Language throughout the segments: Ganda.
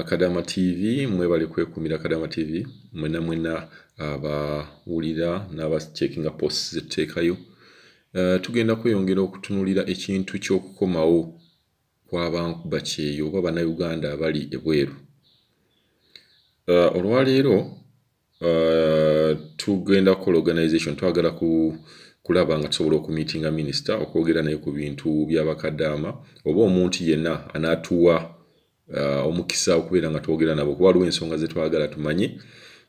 Kadama TV, mwebale kwekumira Kadama TV, mwena mwena abawulira n'abacheckinga posts zetuteekayo. Tugenda kweyongera okutunulira ekintu ky'okukomawo kw'abankuba kyeyo oba Bannayuganda abali ebweru. Olwaleero tugenda kukola organization, twagala kulaba nga tusobola okumiitinga minisita okwogera naye ku bintu by'abakadaama oba omuntu yenna anaatuwa omukisa okubeera nga twogera nabo, kuba waliwo ensonga ze twagala tumanye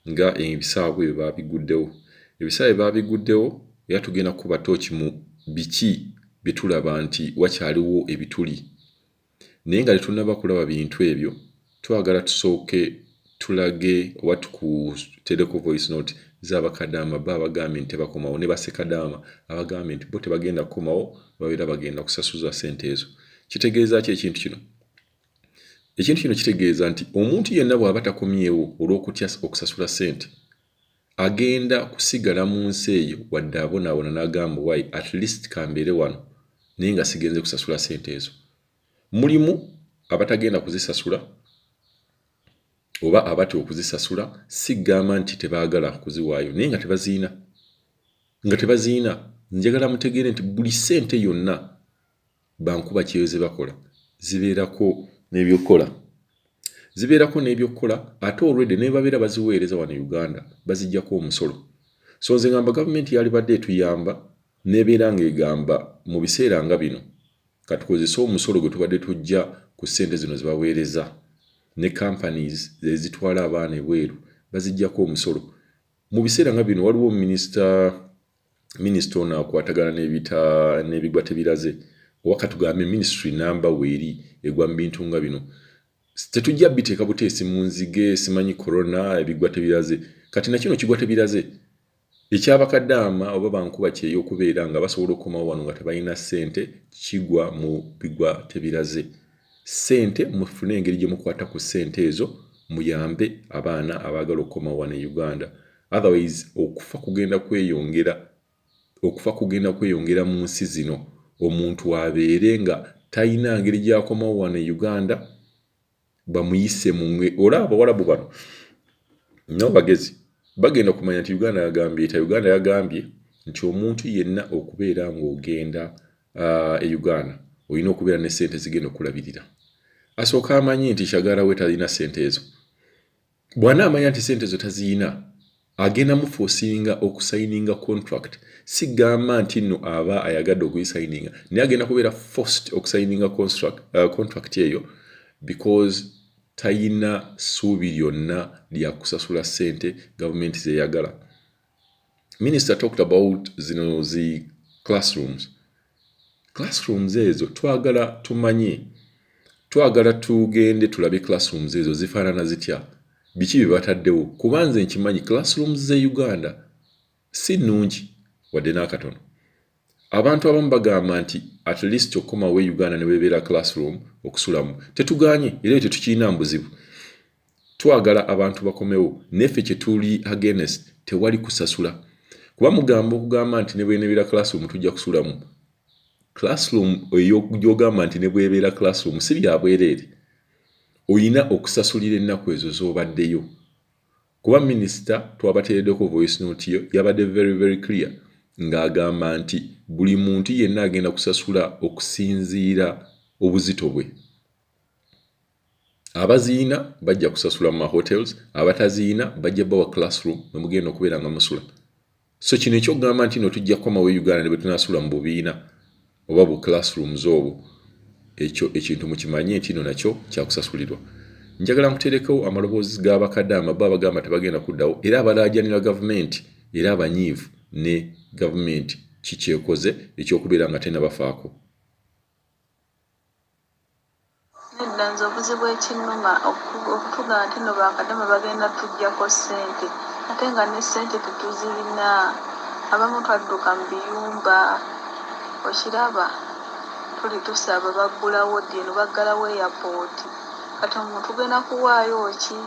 nga ebisaawe bwe babiguddewo. Ebisaawe babiguddewo era tugenda kukuba ttooki mu biki bye tulaba nti wakyaliwo ebituli, naye nga tetunnaba kulaba bintu ebyo twagala tusooke tulage oba tukutereko voice note z'abakadaama bo abagambye nti tebakomawo ne bassekadaama abagambye nti bo tebagenda kukomawo, babeera bagenda kusasuza ssente ezo. Kitegeeza ki ekintu kino? Ekintu kino kitegeeza nti omuntu yenna bw'aba takomyewo olw'okutya okusasula ssente, agenda kusigala mu nsi eyo wadde abonaabona n'agamba why at least kambeere wano naye nga sigenze kusasula ssente ezo. Mulimu abatagenda kuzisasula oba abatya okuzisasula, sigamba nti tebaagala kuziwaayo naye nga tebaziina, nga tebaziina. Njagala mutegeere nti buli ssente yonna bankuba kyeyo ze bakola zibeerako n'ebyokukola, zibeerako n'ebyokukola, ate already ne babeera baziweereza wano e Uganda baziggyako omusolo. So nze ngamba gavumenti yalibadde etuyamba n'ebeera ng'egamba mu biseera nga bino katukozese omusolo gwe tubadde tujja ku ssente zino ze baweereza ne companies ezitwala abaana ebweru baziggyako omusolo. Mu biseera nga bino waliwo minisita ono akwatagana n'ebita n'ebigwa tebiraze, oba katugambe ministry namba weeri egwa mu bintu nga bino, tetujja biteeka buteesi mu nzige, simanyi corona, ebigwa tebiraze. Kati nakino kigwa tebiraze ekyabakadaama oba bankuba kyeyo okubeera nga basobola okukomawo wano nga tebalina ssente, kigwa mu bigwa tebiraze. Ssente mufune engeri gye mukwata ku ssente ezo muyambe abaana abaagala okukomawo wano e Uganda, otherwise okufa kugenda kweyongera, okufa kugenda kweyongera mu nsi zino. Omuntu abeere nga talina ngeri gy'akomawo wano e Uganda bamuyise mu nge. Olaba abawalabu bano nabo bagezi, bagenda kumanya nti Uganda yagambye eta, Uganda yagambye nti omuntu yenna okubeera ng'ogenda e Uganda olina okubeera ne ssente zigenda okulabirira. Asooka amanye nti Shagara we talina ssente ezo. Bw'anaamanya nti ssente ezo taziyina, agenda muforcinga okusayininga contract. Sigamba nti nno aba ayagadde okuyisayininga, naye agenda kubeera forced okusayininga contract eyo because tayina ssuubi lyonna lya kusasula ssente gavumenti zeyagala. Minister talked about zino zi classrooms. Classrooms ezo twagala tumanye, twagala tugende tulabe classrooms ezo zifaanana zitya, biki bye bataddewo, kuba nze nkimanyi classrooms ze Uganda si nnungi wadde n'akatono. Abantu abamu bagamba nti at least okukomawo e Uganda ne webeera classroom okusulamu, tetugaanye era tetukirina buzibu, twagala abantu bakomewo, naffe kye tuli against tewali kusasula. Kuba mugamba okugamba nti ne bwenebeera classroom tujja kusulamu, classroom eyo gy'ogamba nti ne bwebeera classroom si bya bwereere, oyina okusasulira ennaku ezo z'obaddeyo. Kuba minisita twabateereddeko voice note yo yabadde very very clear ng'agamba nti buli muntu yenna agenda kusasula okusinziira obuzito bwe. Abaziina bajja kusasula mu mahotels, abataziina bajja bawa classroom mwe mugenda okubeera nga musula. So kino ekyokugamba nti no tujja kukomawo e Uganda ne bwe tunaasula mu bubiina oba bu classrooms obwo, ekyo ekintu mukimanye nti no nakyo kyakusasulirwa. Njagala nkuteereko amaloboozi g'abakadaama bo abagamba tebagenda kuddawo era abalaajanira gavumenti era abanyiivu ne gavumenti kikyekoze ekyokubeera nga tennabafaako. Nedda, nze obuzibu ekinnuma okutugamba nti nno bakadama bagenda tuggyako ssente ate nga ne ssente tetuzirina. Abamu twadduka mu biyumba, okiraba tuli tusaba baggulawo ddi eno baggalawo airport, kati omuntu tugenda kuwaayo ki?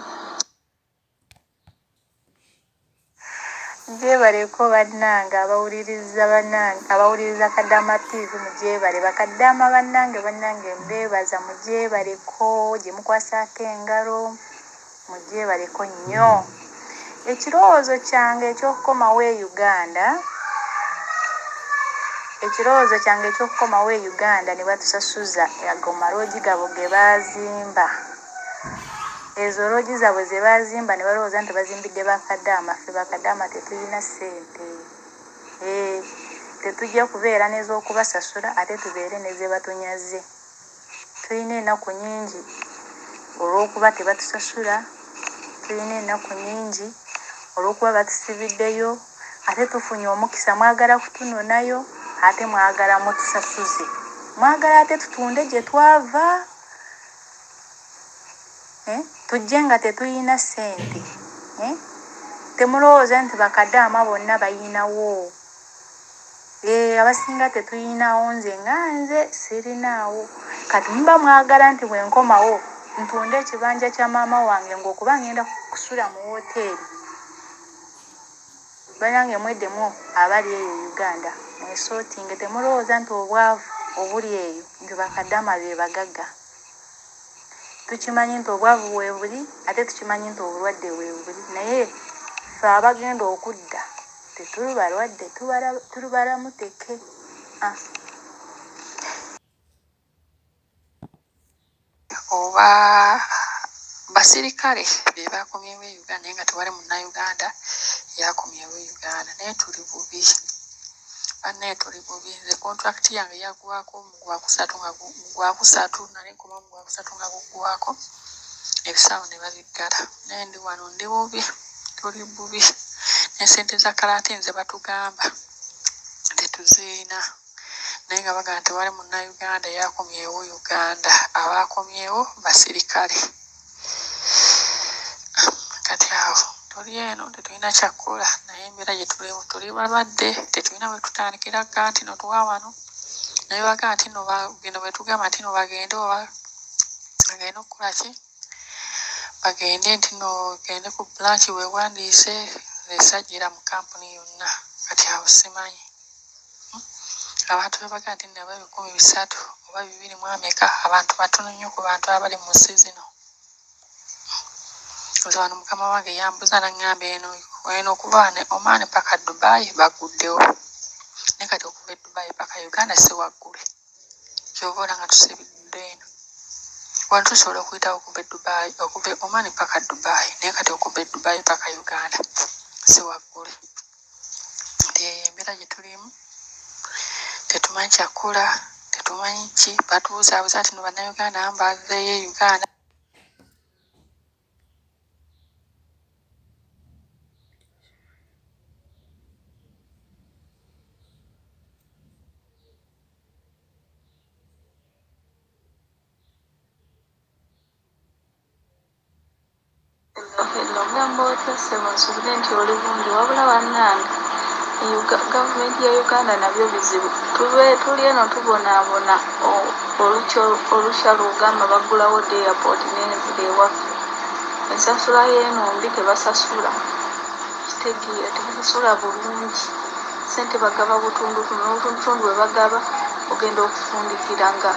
Gyebaleko bannange abawuliriza, bannange abawuliriza Kadama TV, mugyebale. Bakadama bannange, bannange mbeebaza, mugyebaleko gye mukwasaako engalo, mugyebaleko nnyo. Ekirowoozo kyange ekyokukomawo e Uganda, ekirowoozo kyange ekyokukomawo e Uganda ne batusasuza ago maloogi gaabwe ge baazimba, ezo loogi zaabwe ze baazimba ne balowooza nti bazimbidde bakadaama. Ffe bakadaama tetulina ssente, ee tetujja kubeera n'ez'okubasasula ate tubeere ne ze batunyaze. Tulina ennaku nnyingi olw'okuba tebatusasula, tulina ennaku nnyingi olw'okuba batusibiddeyo, ate tufunye omukisa mwagala kutunonayo, ate mwagala mutusasuze, mwagala ate tutunde gye twava, eh? Tujje nga tetulina ssente, eh? Temulowooza nti bakadaama bonna bayinawo, abasinga tetulinawo, nze nga nze sirinaawo. Kati muba mwagala nti bwe nkomawo ntunde ekibanja kya maama wange ng'okuba ngenda kusula mu woteeri. Banange mweddemu abali eyo e Uganda, mwesootinge. Temulowooza nti obwavu obuli eyo nti bakadaama be bagagga. Tukimanyi nti obwavu weebuli, ate tukimanyi nti obulwadde weebuli, naye ffe abagenda okudda tetuli balwadde, tuli balamu teke. Ah. Oba basirikale be bakomyewo e Uganda, naye nga tewali Munnayuganda yakomyewo e Uganda. Naye tuli bubi bannaye, tuli bubi. Nze contract yange yaggwako mu Gwakusatu, nga mu Gwakusatu nali nkomawo mu Gwakusatu nga guggwako, ebisaawe ne babiggala. Naye ndi wano ndi bubi, tuli bubi. N'essente za kalantiini ze batugamba tetuzirina, naye nga bagamba tewali Munnayuganda yakomyewo Uganda, abaakomyewo basirikale. Kati awo tuli eno tetulina kyakkola, naye embeera gye tulimu tuli balwadde, tetulina we tutandikira ga nti no tuwa wano, naye baga nti no bino bwe tugamba nti no bagende oba bagende okukola ki, bagende nti no gende ku branch weewandiise, nze sajjira mu kampuni yonna. Kati awo simanyi abantu be baga nti nabo 300 oba bibiri mu ameka, abantu batono nnyo ku bantu abali mu nsi zino. Nze wano mukama wange yambuza n'aŋŋamba eno eno okuva wano Oman paka Dubai baguddewo, naye kati okuva e Dubai paka Uganda si waggule, ky'ova olaba nga tusibidde eno. Wano tusobola okuyitawo okuva e Dubai, okuva e Oman paka Dubai, naye kati okuva e Dubai paka Uganda si waggule. Nti eyo embeera gye tulimu, tetumanyi kyakukola, tetumanyi ki, batubuuzaabuuza nti no Bannayuganda abamu bazzeeyo e Uganda. Hello, ogamba otya ssebo? Nsuubire nti oli bulungi. Wabula bannange, gavumenti ya Uganda nabyo bizibu. Tube tuli eno tubonaabona, olukya lugamba baggulawo dda airport n'enzira ewaffe. Ensasula y'eno mbi, tebasasula. Kitegeera tebasasula bulungi. Ssente bagaba butundutundu, n'obutundutundu bwe bagaba ogenda okufundikira nga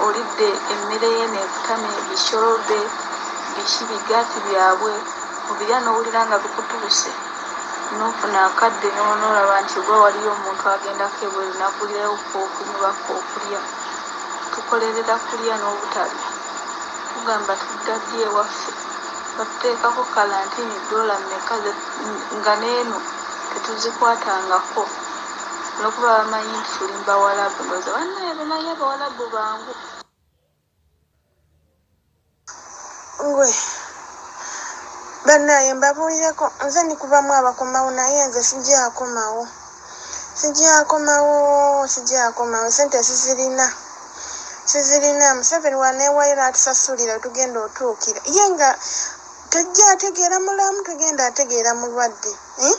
olidde emmere y'eno ekutamye, ebishorobe, biki bigaati byabwe, obirya n'owulira nga bikutubuse, n'ofuna akadde n'olaba nti oba waliyo omuntu agendako ebweru n'agulirayo k'okunywa k'okulya. Tukolerera kulya n'obutalya. Tugamba tudda ddi ewaffe? Batuteekako kalantiini ddoola mmeka nga n'eno tetuzikwatangako olw'okuba bamanyi nti tuli mu Bawalabu. Ndowooza bannaye bamanyi Abawalabu bangu. Gwe bannaye mbabuulireko, nze ndikubamu abakomawo, naye nze sijjakomawo, sijjakomawo, sijjakomawo. Sente sizirina, sizirina. Museveni waneewayo n'atusasulira tugenda otuukira ye nga tejja ategeera mulamu, tugenda ategeera mulwadde, eh?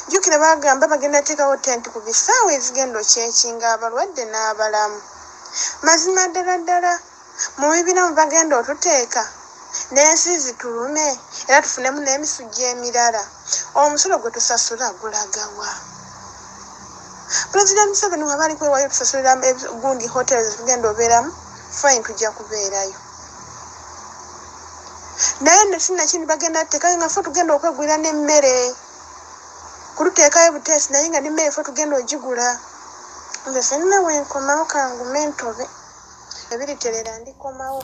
Jjukira bagamba bagenda teekawo tenti ku bisaawe ezigenda okyekinga abalwadde n'abalamu. Mazima ddala ddala mu bibina mwe bagenda otuteeka, N'ensi zitulume era tufunemu n'emisujja emirala. Omusolo gwe tusasula gulagawa? Pulezidenti Museveni waba ali kwewayo tusasulira gundi hotels tugenda obeeramu, fine, tujja kubeerayo, naye nesinakindi bagenda tuteekayo nga fe tugenda okwegulira n'emmere, kuluteekayo buteesi, naye nga nemmere fe tugenda ogigula. Nze senina wenkomawo, kangume ntobe ebiriterera ndikomawo.